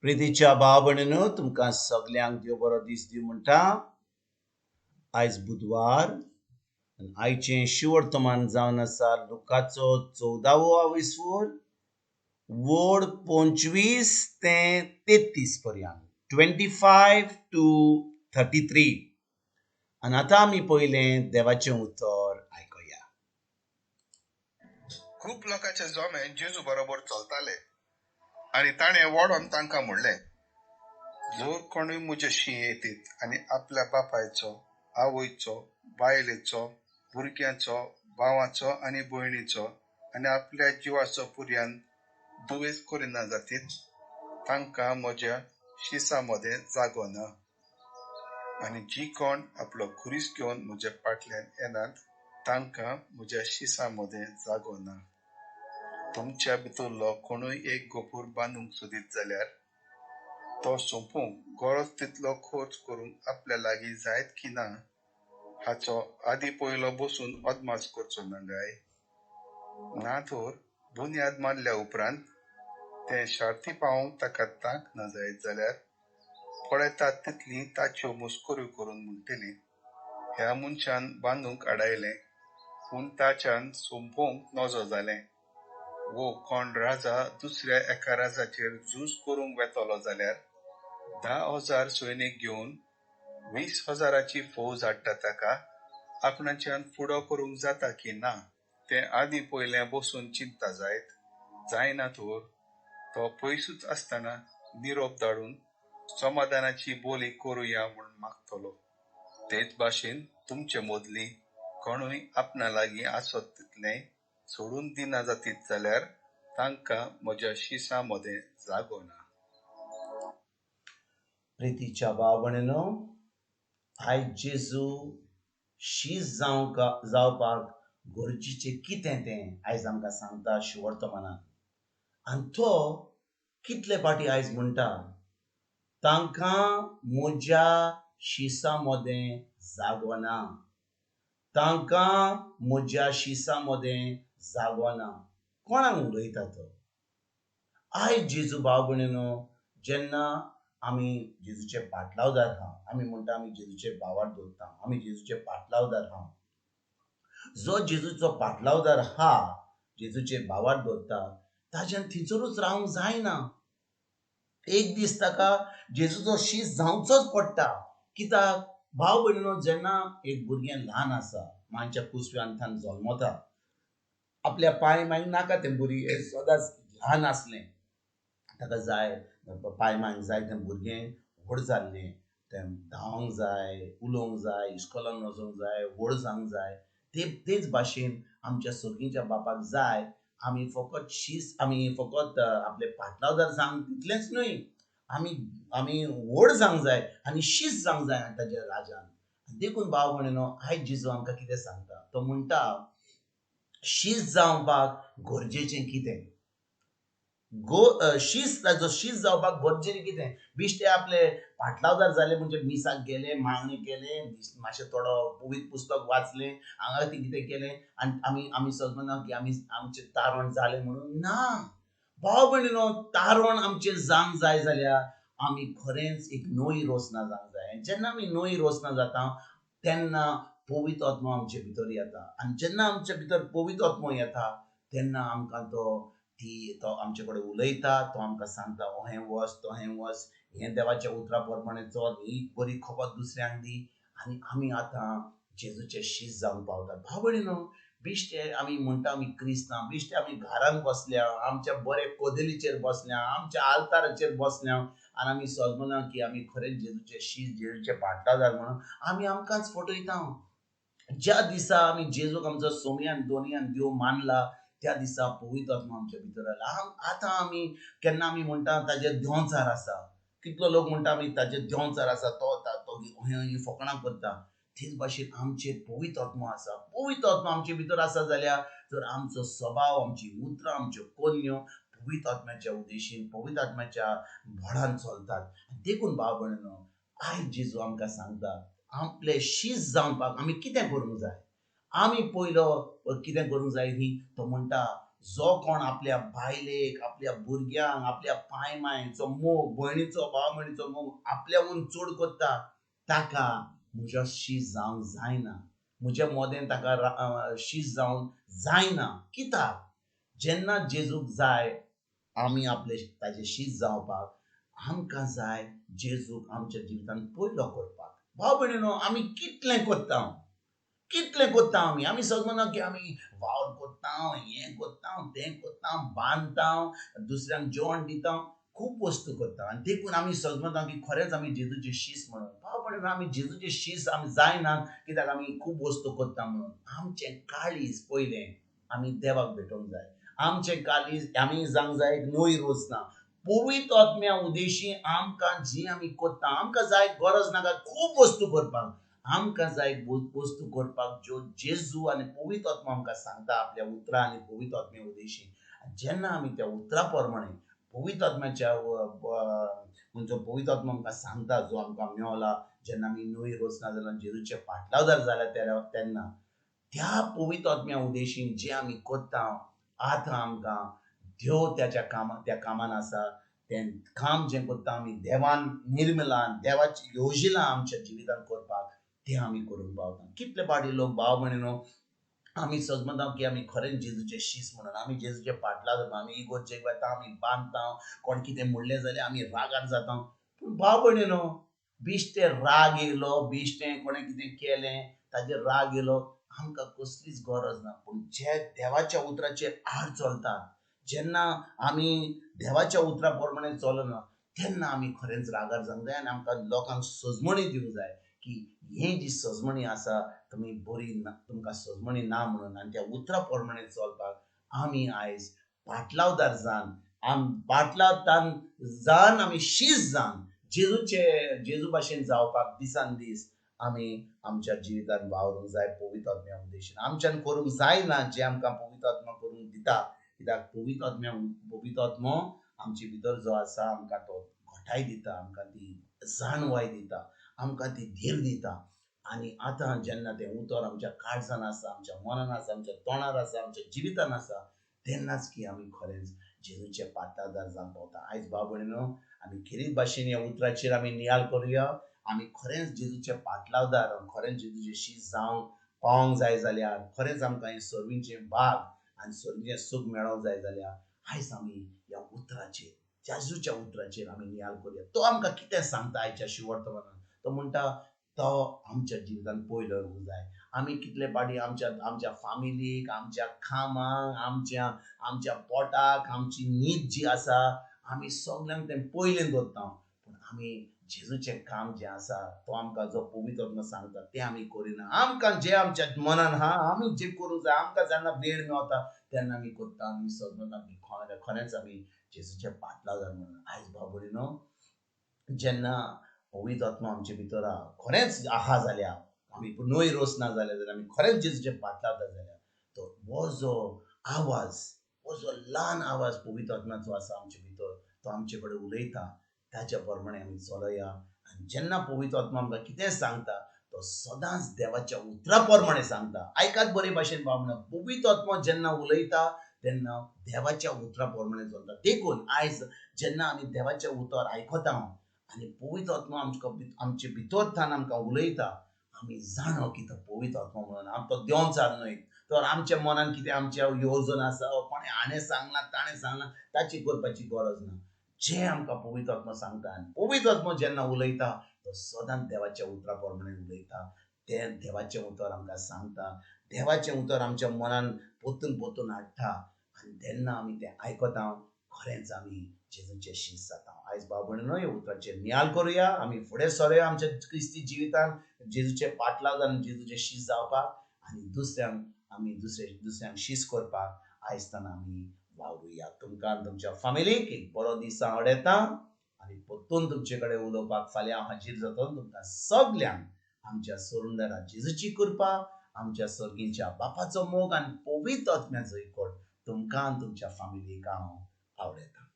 प्रितीच्या भाव भयणीनो, तुमकां सगल्यांक देव बरो दीस दिवं म्हणटा. आयज बुधवार आनी आयचें शिवर्तमान जावन आसा लुकाचो 14वो आविस्वूर वड 25 ते 33 पर्यंत, 25 to 33. आनी आतां आमी पयलें देवाचें उतर आयकुया. खूब लोकांचे जमे जेजू बरोबर चलताले आनी ताणें वडोन तांकां म्हणलें, जर कोणूय म्हज्याशी येतीत आनी आपल्या बापायचो, आवयचो, बायलेचो, भुरग्यांचो, भावाचो आनी भयणीचो आनी आपल्या जिवाचो पुर्यान दुवेस करिना जातीत, तांकां म्हज्या शिसा मदें जागो ना. आनी जी कोण आपलो खुरीस घेवन म्हज्या फाटल्यान येनात, तांकां म्हज्या शिसा मदें जागो ना. तुमच्या भितरलो कोणूय एक गोपूर बांदूंक सोदीत जाल्यार तो सोंपूंक गरज तितलो खर्च करूंक आपल्या लागीं जायत की ना हाचो आदी पयलो बसून अदमास करचो ना काय? ना तर बुन्याद मारल्या उपरांत तें शार्ती पावोवंक ताका तांक ना जायत जाल्यार पळयतात तितली ताच्यो मस्कऱ्यो करून म्हणटली, ह्या मनशान बांदूंक आडायलें पूण ताच्यान सोंपोवंक नजो जालें. वो कोण राजा दुसऱ्या एका राजाचेर झूज करूंक वेतलो जाल्यार 10,000 सैनीक घेवन 20,000 फौज हाडटा ताका आपणाच्यान फुडो करूंक जाता की ना तें आदीं पयलें बसून चिंता जायत. जायना तर तो पयसूच आसतना निरोप धाडून समाधानाची बोली करुया म्हूण मागतलो. तेच भाशेन तुमचे मदली कोणूय आपणा लागीं आसत तितलें सोडून दिना जातीत जाल्यार तांकां म्हज्या शिसा मदें जागो ना. प्रितीच्या भाव भयणीनो, आयज जेजू शीस जावपाक गरजेचें कितें तें आयज आमकां सांगता शिवर्तमानान. आनी तो कितले फावटी आयज म्हणटा, तांकां म्हज्या शिसा मदें जागो ना, तांकां म्हज्या शिसा मदें जागो ना. कोणाक उलयता तो? आयज जेजू भाव भयणीनो, जेन्ना आमी जेजूचे पाटलावदार आहा, आमी म्हणटा आमी जेजूचे भावार दवरता, आमी जेजूचे पाटलावदार आहा. जो जेजूचो पाटलावदार आहा, जेजूचे भावार दवरता, ताज्यान थंयसरूच रावंक जायना. एक दीस ताका जेजूचो शीस जावचोच पडटा. कित्याक भाव भयणीनो, जेन्ना एक भुरगें ल्हान आसा, मांयच्या कुसव्यांतल्यान जल्मता, आपल्या पांय मांयक नाका तें भुरगें सदांच ल्हान आसलें, ताका जाय पांय मांयक जाय तें भुरगें व्हड जाल्लें, तें धांवंक जाय, उलोवंक जाय, इस्कोलान वचूंक जाय, व्हड जावंक जाय. तेच भाशेन आमच्या सगळींच्या बापाक जाय आमी फकत शीस, आमी फकत आपले पाटलावदार जावंक तितलेंच न्हय, आमी व्हड जावंक जाय आनी शीस जावंक जाय ताच्या राजान. देखून भाव भयणीनो, आयज जेजू आमकां कितें सांगता? तो म्हणटा शीस जावपाक गरजेचें कितें? शीस, ताजो शीस जावपाक गरजेचें कितें? बिश्टे आपले पाटलावदार जाले म्हणजे मिसाक गेले, मागणी केलें, मातशें थोडो पवित्र पुस्तक वाचलें, हांगा ती कितें केलें आनी आमी समजना की आमी आमचें तारण जालें म्हणून. ना भाव भयणीनो, तारण आमचें जावंक जाय जाल्यार आमी खरेंच एक नवी रोसना जावंक जाय. जेन्ना आमी नवी रोसना जाता तेन्ना पवित्र आत्मो आमचे भितर येता आनी जेन्ना आमचे भितर पवित्र आत्मो येता तेन्ना आमकां तो आमचे कडेन उलयता, तो आमकां सांगता अहें वच, तहें वच, हें देवाच्या उतरा प्रमाणे चल, ही बरी खबर दुसऱ्यांक दी आनी आमी आतां जेजूचे शीस जावंक पावतात. भाव भयणीनो, बिश्टे आमी म्हणटा आमी क्रिस्तांव, बिश्टे आमी घरान बसल्या, आमच्या बरे कदेलीचेर बसल्या, आमच्या आल्ताराचेर बसल्या आनी आमी समजना की आमी खरेंच जेजूचे शीस, जेजूचे पाटलादार म्हणून आमी आमकांच फटयता. ज्या दिसा आमी जेजूक आमचो सोमयान दोनयान देव मानला त्या दिसा पवित्र आत्मा आमच्या भितर आयला. आतां आमी केन्ना आमी म्हणटा ताजे देंवचार आसा, कितलो लोक म्हणटा आमी ताजे देंवचार आसा, तो अहें फकणां करता. तेच भाशेन आमचेर पवित्र आत्मो आसा. पवित्र आत्मो आमचे भितर आसा जाल्यार तर आमचो स्वभाव, आमची उतरां, आमच्यो कोन्यो पवित्र आत्म्याच्या उद्देशीन, पवित्र आत्म्याच्या बळान चलतात. देखून भाव भयणीनो, आयज जेजू आमकां सांगता आपले शीस जावपाक आमी कितें करूंक जाय. आमी पयलो कितें करूंक जाय न्ही, तो म्हणटा जो कोण आपल्या बायलेक, आपल्या भुरग्यांक, आपल्या पाय मायचो मोग, भयणीचो भाव भयणीचो मोग आपल्याहून चड करता ताका म्हज्या शीस जावंक जायना, म्हज्या मोदेन ताका शीस जावंक जायना. कित्याक? जेन्ना जेजूक जाय आमी आपले ताजे शीस जावपाक, आमकां जाय जेजूक आमच्या जिवितांत पयलो करपाक. भाव भयणीनो, आमी कितलें करता, कितलें करता आमी? आमी सगळ्यांना की आमी वावर करता, हें करता, तें करता, बांदता, दुसऱ्यांक जेवण दिता, खूब वस्तू करता. आनी देखून आमी सजमता की खरेंच आमी जेजूचे शीस म्हणून. भाव भयणीनो, आमी जेजूचे शीस आमी जायना कित्याक आमी खूब वस्तू करता म्हणून. आमचें काळीज पयलें आमी देवाक भेटोवंक जाय. आमचें काळीज आमी जावंक जाय एक नवी रचना. पवित्र आत्म्या उदेशी आमकां जी आमी करता, आमकां जाय गरज नाका खूब वस्तू करपाक, आमकां जाय वस्तू करपाक ज्यो जेजू आनी पवित्र आत्मा आमकां सांगता आपल्या उतरां आनी पवित्र आत्म्या उदेशी. जेन्ना आमी त्या उतरा प्रमाणे पवित्र आत्म्याच्या जो पवित्र आत्मा आमकां सांगता, जो आमकां मेवला जेन्ना आमी नवी रचना जाल्या, जेजूचे पाटलावदार जाल्या तेन्ना त्या पवित्र आत्म्या उदेशीन जे आमी करता, आतां आमकां देव त्याच्या कामा त्या कामान आसा. तें काम जें करता आमी देवान निर्मिलां, देवाची योजिलां आमच्या जिवितान करपाक, तें आमी करूंक पावता. कितले पाटी लोक भाव भयणीनो आमी सजमता की आमी खरेंच जेजूचे शीस म्हणून, आमी जेजूचे पाटलां, आमी इगोर्जेक वता, आमी बांदता, कोण कितें म्हणलें जाल्यार आमी रागार जाता. पूण भाव भयणीनो, बिश्टे राग येयलो, बिश्टें कोणें कितें केलें ताजेर राग येयलो, आमकां कसलीच गरज ना. पूण जे देवाच्या उतराचेर आड चलतात, जेन्ना आमी देवाच्या उतरा प्रमाणे चलना तेन्ना आमी खरेंच रागार जावंक जाय आनी आमकां लोकांक सजमणी दिवंक जाय की ही जी सजमणी आसा तुमी बरी ना, तुमकां सजमणी ना म्हणून. आनी त्या उतरा प्रमाणे चलपाक आमी आयज पाटलावदार जावन, पाटलावदार जावन आमी शीस जावन जेजूचे जेजू भाशेन जावपाक दिसान दीस आमी आमच्या जिवितान वावरूंक जाय. पवित्र आत्म्या उद्देशीन आमच्यान करूंक जायना जें आमकां पवित्र आत्मा करूंक दिता, कित्याक पवित्र आत्म्या पवित्र आत्मो आमचे भितर जो आसा आमकां तो घटाय दिता, आमकां ती जाणवाय दिता, आमकां ती धीर दिता. आनी आतां जेन्ना तें उतर आमच्या काळजान आसा, आमच्या मनान आसा, आमच्या तोंडार आसा, आमच्या जिवितान आसा, तेन्नाच की आमी खरेंच जेजूचे पाटादार जावंक पावता. आयज भाव भयणीनो, आमी खेरीत भाशेन ह्या उतराचेर आमी नियाळ करुया. आमी खरेंच जेजूचे पाटलावदार, खरेंच जेजूचे शीस जावंक पावंक जाय जाल्यार, खरेंच आमकां हें सर्वींचें भाग आनी सर्वींचें सूख मेळोंक जाय जाल्यार आयज आमी ह्या उतराचेर, जेजूच्या उतराचेर आमी नियाळ करुया. तो आमकां कितें सांगता आयच्या शिवर्तमानान? तो म्हणटा तो आमच्या जिवितान पयलो येवंक जाय. आमी कितले पाटी आमच्या आमच्या फामिलीक, आमच्या कामाक, आमच्या आमच्या पोटाक, आमची न्हीद जी आसा, आमी सगल्यांक तें पयलें दवरता. पूण आमी जेजूचें काम जें आसा तो आमकां जो पवित्र आत्मा सांगता तें आमी करिना. आमकां जें आमच्या मनान आहा आमी जें करूंक जाय, आमकां जेन्ना वेळ मेवता तेन्ना आमी करता. आमी सजमता की खरेंच आमी जेजूचे पाटलादार म्हणून. आयज भाव भयणीनो, जेन्ना पवित्र आत्मा आमचे भितर आहा, खरेंच आहा जाल्यार, आमी न्हय रोस ना जाल्यार, जाल्यार आमी खरेंच जेजूचे पाटलादार जाल्यार, तो हो जो आवाज, हो जो ल्हान आवाज पवित्र आत्म्याचो आसा आमचे भितर, तो आमचे कडेन उलयता, ताच्या प्रमाणे आमी चलया. आनी जेन्ना पवित्र आत्मा आमकां कितें सांगता तो सदांच देवाच्या उतरा प्रमाणे सांगता. आयकात बरे भाशेन भाव म्हणा, पवित्र आत्मा जेन्ना उलयता तेन्ना देवाच्या उतरा प्रमाणे चलता. देखून आयज जेन्ना आमी देवाचें उतर आयकता आनी पवित्र आत्मा आमकां आमचे भितर थावन आमकां उलयता, आमी जाणो की तो पवित्र आत्मा म्हणून आमकां देंवचार न्हय. तर आमच्या मनान कितें आमच्या येवजण आसा, कोणें हाणें सांगलां ताणें सांगलां, ताची करपाची गरज ना. जें आमकां पवित्र आत्मा सांगता आनी पवित्र आत्मा जेन्ना उलयता तो सदांच देवाच्या उतरा प्रमाणे उलयता. तें देवाचें उतर आमकां सांगता, देवाचें उतर आमच्या मनान पोतून पोतून हाडटा आनी तेन्ना आमी तें आयकता, खरेंच आमी जेजूचे शीस जाता. आयज भाव भयणीनो, ह्या उतराचेर नियाळ करुया. आमी फुडें सरुया आमच्या क्रिस्ती जिवितान जेजूचे पाटलाव आनी जेजूचे शीस जावपाक आनी दुसऱ्यांक आमी दुसऱ्यांक शीस करपाक आयज आमी वावरुया. तुमकां आनी तुमच्या फामिलीक एक बरो दीस हांव अडयता आनी परतून तुमचे कडेन उलोवपाक फाल्यां हांव हाजीर जातलो. तुमकां सगल्यांक आमच्या सोरुंदरा जेजूची कृपा, आमच्या सर्गींच्या बापाचो मोग आनी पवित्र आत्म्याचो एकवट तुमकां आनी तुमच्या फामिलीक हांव आवडयता.